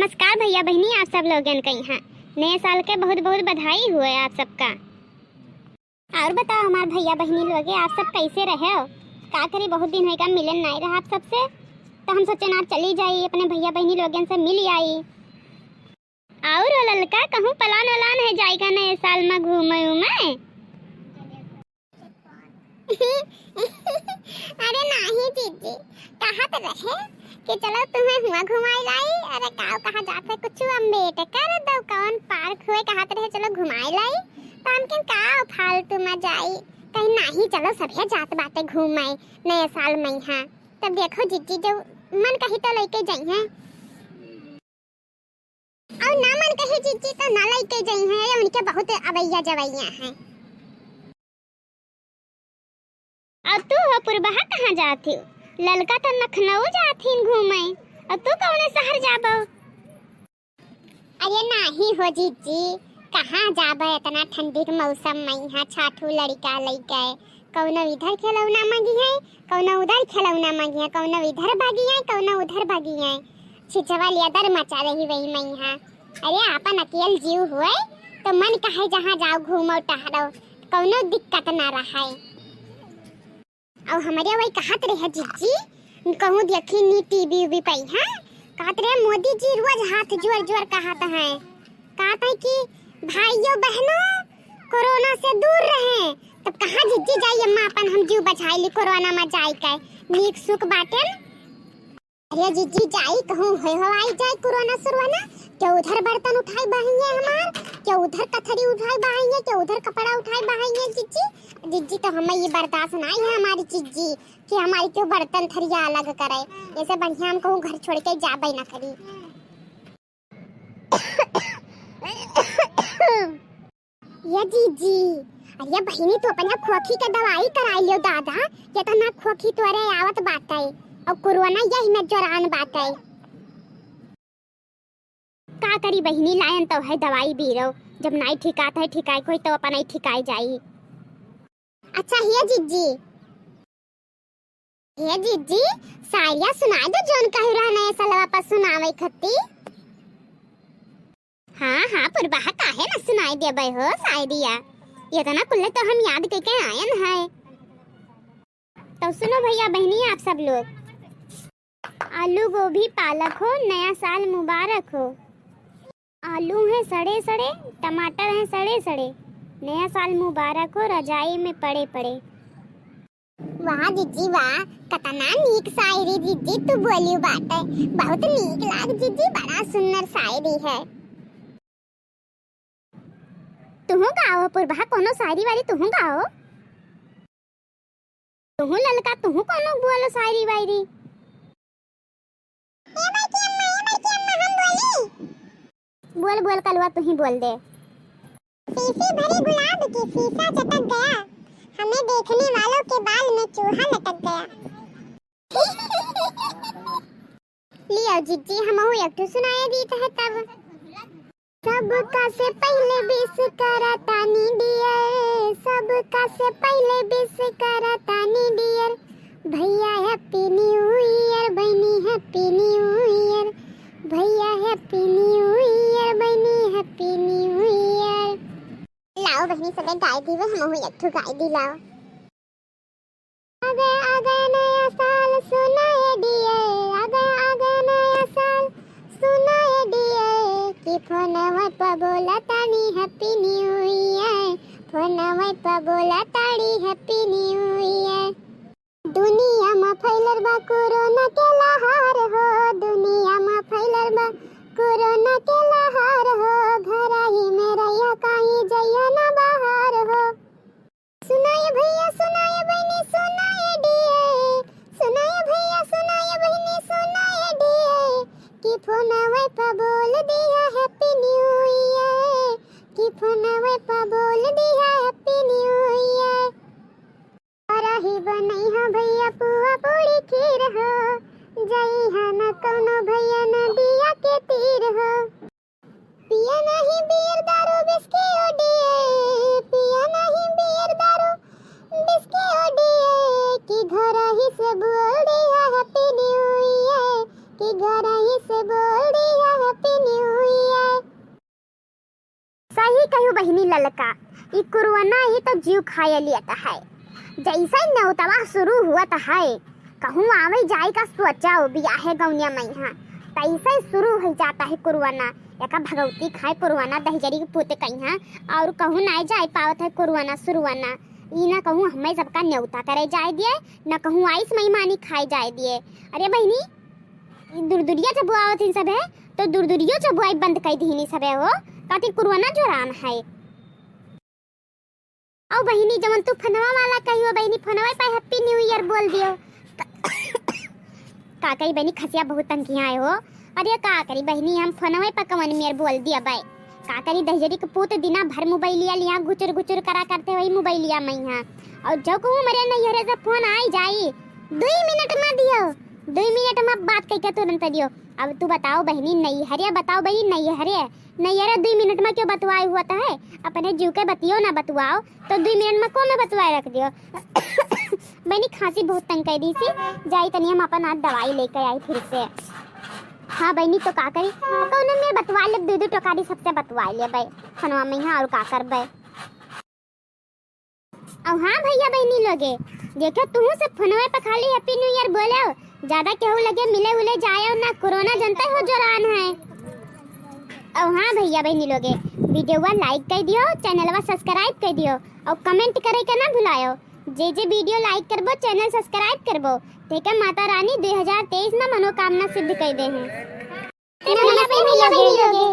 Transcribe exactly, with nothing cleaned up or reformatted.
नमस्कार भइया बहिनी, आप सब लोगन के यहाँ नए साल के बहुत बहुत बधाई हुए आप सबका। और बताओ हमार भइया बहिनी लोगे, आप सब कैसे रहे हो? का करी, बहुत दिन होइगा मिलन नाई रहा आप सबसे, तो हम सोचे ना चली जाई अपने भइया बहिनी लोगन से मिल आई। और ओ ललका, कहूँ plan वलान है जाइगा नए साल में घूमे उमे? अरे नाही जीजी, कहत रहे कि चलो तुम्हें हुआ घुमाई लाई। अरे काव कहा जात है, कुछ अम्बेडकर दो कौन park हुए, कहत रहे चलो घुमाई लाई। तो हम कहें काव फालतू में जाई, कहीं नाही चलो सभे जात बाटे घूमे नए साल में यहाँ। तब देखो जीजी जो मन कही तो लेके जाई हैं। और ना मन कहे जीजी तो ना लइके जइहैं, ये उनके बहुत अवैया जवैया हैं। और तू हो पुरबहा कहाँ जात हो? ललका तो लखनऊ जात हिन घूमे, और तू कौने शहर जाबो? अरे नाही हो जीजी, कहाँ जाबे इतना ठंडी के मौसम में, यहाँ छाठू लड़का लइके कौनो इधर खिलौना मांगी है, कौनो उधर खिलौना मांगी है, कौनो इधर भागी है, कौनो उधर भागी है। छिछवा लिया दर मचा रही वही में यहाँ। अरे आपन अकेल जीव हुए तो मन कहे जहाँ जाओ घूमो टहरो, कौनो दिक्कत ना रहे। और हमरे वही कहत रहे जिज्जी, कहूँ देखी नी टीवी उवी पे, हाँ, कहत रहे मोदी जी रोज हाथ जोर जोर कहत हैं, कहत हैं कि भाइयों बहनों कोरोना से दूर रहें। तब कहाँ जिज्जी जाई अम्मा अपन हम जीव बचाई ली कोरोना में जाई के नीक सुख बाटेन। अरे जिज्जी जाई कहूँ होय हो आई जाए कोरोना सुरवाना, क्यों उधर बर्तन उठाई बहिए हमार, क्यों उधर कथरी उठाई बहिए, क्यों उधर कपड़ा उठाई बहिए जिज्जी। जिज्जी तो हमें ये बर्दाश्त ना है हमारी जिज्जी कि हमारी क्यों बर्तन थरिया अलग करे। ऐसे बढ़िया हम कहूँ घर छोड़ के जाबे ना करी। ये जीजी, अरे बहिनी तू अपने खोखी के दवाई कराई लियो दादा, ये तो ना खोखी तोरे आवत बाटे और कोरोना यही में जोरान बाटे। का करी बहिनी, लायन तो है दवाई बीरो, जब नाई ठिकात है ठिकाए कोई तो अपन ही ठिकाए जाई। अच्छा हे जिज्जी, हे जिज्जी, शायरिया सुनाए दो जौन कही रहा नए सलवा पर सुनावे खत्ती। हाँ हाँ पुरबहा काहे न सुनाए देबे हो शायरिया, इतना कुल्ले तो हम याद कइके आयन है। तो सुनो भइया बहिनी आप सब लोग, आलू गोभी पालक हो, नया साल मुबारक हो। आलू हैं सड़े सड़े, टमाटर हैं सड़े सड़े, नया साल मुबारक हो, रजाई में पड़े पड़े। वाह जिज्जी वाह, कतना नीक शायरी जिज्जी तू बोलियो बाटे, बहुत नीक लाग जिज्जी, बड़ा सुंदर शायरी है। तुहूँ गाओ पुरबहा कोनो शायरी वायरी तुहूँ गाओ। तुहूँ ललका, तुहूँ कौनो बोलो शायरी वायरी। ए बड़की अम्मा, ए बड़की अम्मा, हम बोली। बोल, बोल कलुआ, तुही बोल दे। शीशी भरे गुलाब के शीशा चटक गया, हमें देखने वालों के बाल में चूहा लटक गया। लियो जिज्जी, हमहू एक ठो सुनाए दीत है तब। सबका से पहिले wish करा तानी dear, सबका से पहिले wish करा तानी dear। भइया happy new year, बहिनी happy new year, भइया happy new year, बहिनी happy new year। लाओ बहिनी सबे गाय दी, हमहू एक ठो गाय दी लाओ। आ गया, आ गया नया साल, सुना ए dear, आ गया, आ गया नया साल, सुना ए dear, कि फोनवे प बोला तानी happy new year, फोनवे प बोला तानी happy new year। दुनिया में फैलल बा कोरोना के लहार हो, दुनिया में फैलल बा कोरोना के लहार हो, घरही में रहिया कहीं जइया ना बाहर हो। सुना ए भइया, सुना ए बहिनी, सुना ए dear, सुना ए भइया, सुना ए बहिनी, सुना ए dear, कि फोनवे प बोल दिया happy new year, कि फोनवे प बोल दिया happy new year। रही बनई हो भइया पुआ पूरी खीर हो, जइहा न कौनो भइया नदिया के तीर हो। पिया नहीं beer दारू whisky ओ dear, पिया नहीं beer दारू whisky ओ dear, कि घरही से बोल दिया happy new year, कि घरही से बोल दिया happy बहिनी ललका, ई कोरोना ही तो जीव खाए लियत है। जैसे नेवतवा शुरू हुअत है, कहूँ आवे जाए का सोचो बियाहे गौनिया मइहाँ, तैसे शुरू हो जाता है कोरोना। एका भगवती खाए कोरोना दहिजरी के पूत कइहाँ, और कहूँ नाय जाए पावत है कोरोना सुरुआना। ई ना कहूँ हमें सबका नेवता करे जाए दिए, ना कहूँ आइस मेहमानी खाए जाए दिए। अरे बहिनी, ई दुरदुरिया जब आवत हिन सभे, तो दुरदुरियो जब आई बंद कर दिहिनी सभे हो, काती कोरोना जोरान है। औ बहिनी, जवन तू फोनवा वाला कही हो बहिनी, फोनवा पे Happy New Year बोल दियो। का करी बहिनी, खसिया बहुत तंग किया है हो। अरे का करी बहिनी, हम फोनवे पे कवन मेर बोल दिया बाय। का करी, दहिजरी के पूत दिना भर मोबाइलिया लिया घुचुर घुचुर करा करते वही मोबाइलिया मइहाँ। और जब कहूँ हमरे नैहरे से फोन आई जाई, दुई मिनट में दियो, दुई मिनट में बात कइके तुरंत दियो। अब तू बताओ बहिनी, नैहरे बताओ बहिनी, नैहरे नैहरे दुई मिनट में क्यों बतवाए हुअत है, अपने जीव के बतियो ना बतवाओ, तो दुई मिनट में को में बतवाए रख दियो। बहिनी, खांसी बहुत तंग कर दी सी, जाई तनी हम अपन आज दवाई लेके आई फिर से। हाँ बहिनी, तो का करी, कौनो में बतवा ले, दू दू टोकारी सबसे बतवा ले बे फोनवा मइहाँ, और का करबे। और हाँ भैया बहिनी लोगे, देखो तुहू सब फोनवे पे खाली Happy New Year बोलो, ज्यादा केहू लगे मिले उले जायो ना, कोरोना जनते हो जोरान है। और हाँ भैया बहिनी लोगे, वीडियोवा like कर दियो, चैनलवा subscribe कर दियो और comment करे के ना भुलायो। जे जे वीडियो like करबो, चैनल subscribe करबो, तेके माता रानी दुई हजार तेईस में मनोकामना सिद्ध कर दे हैं। भैया बहिनी लोगे,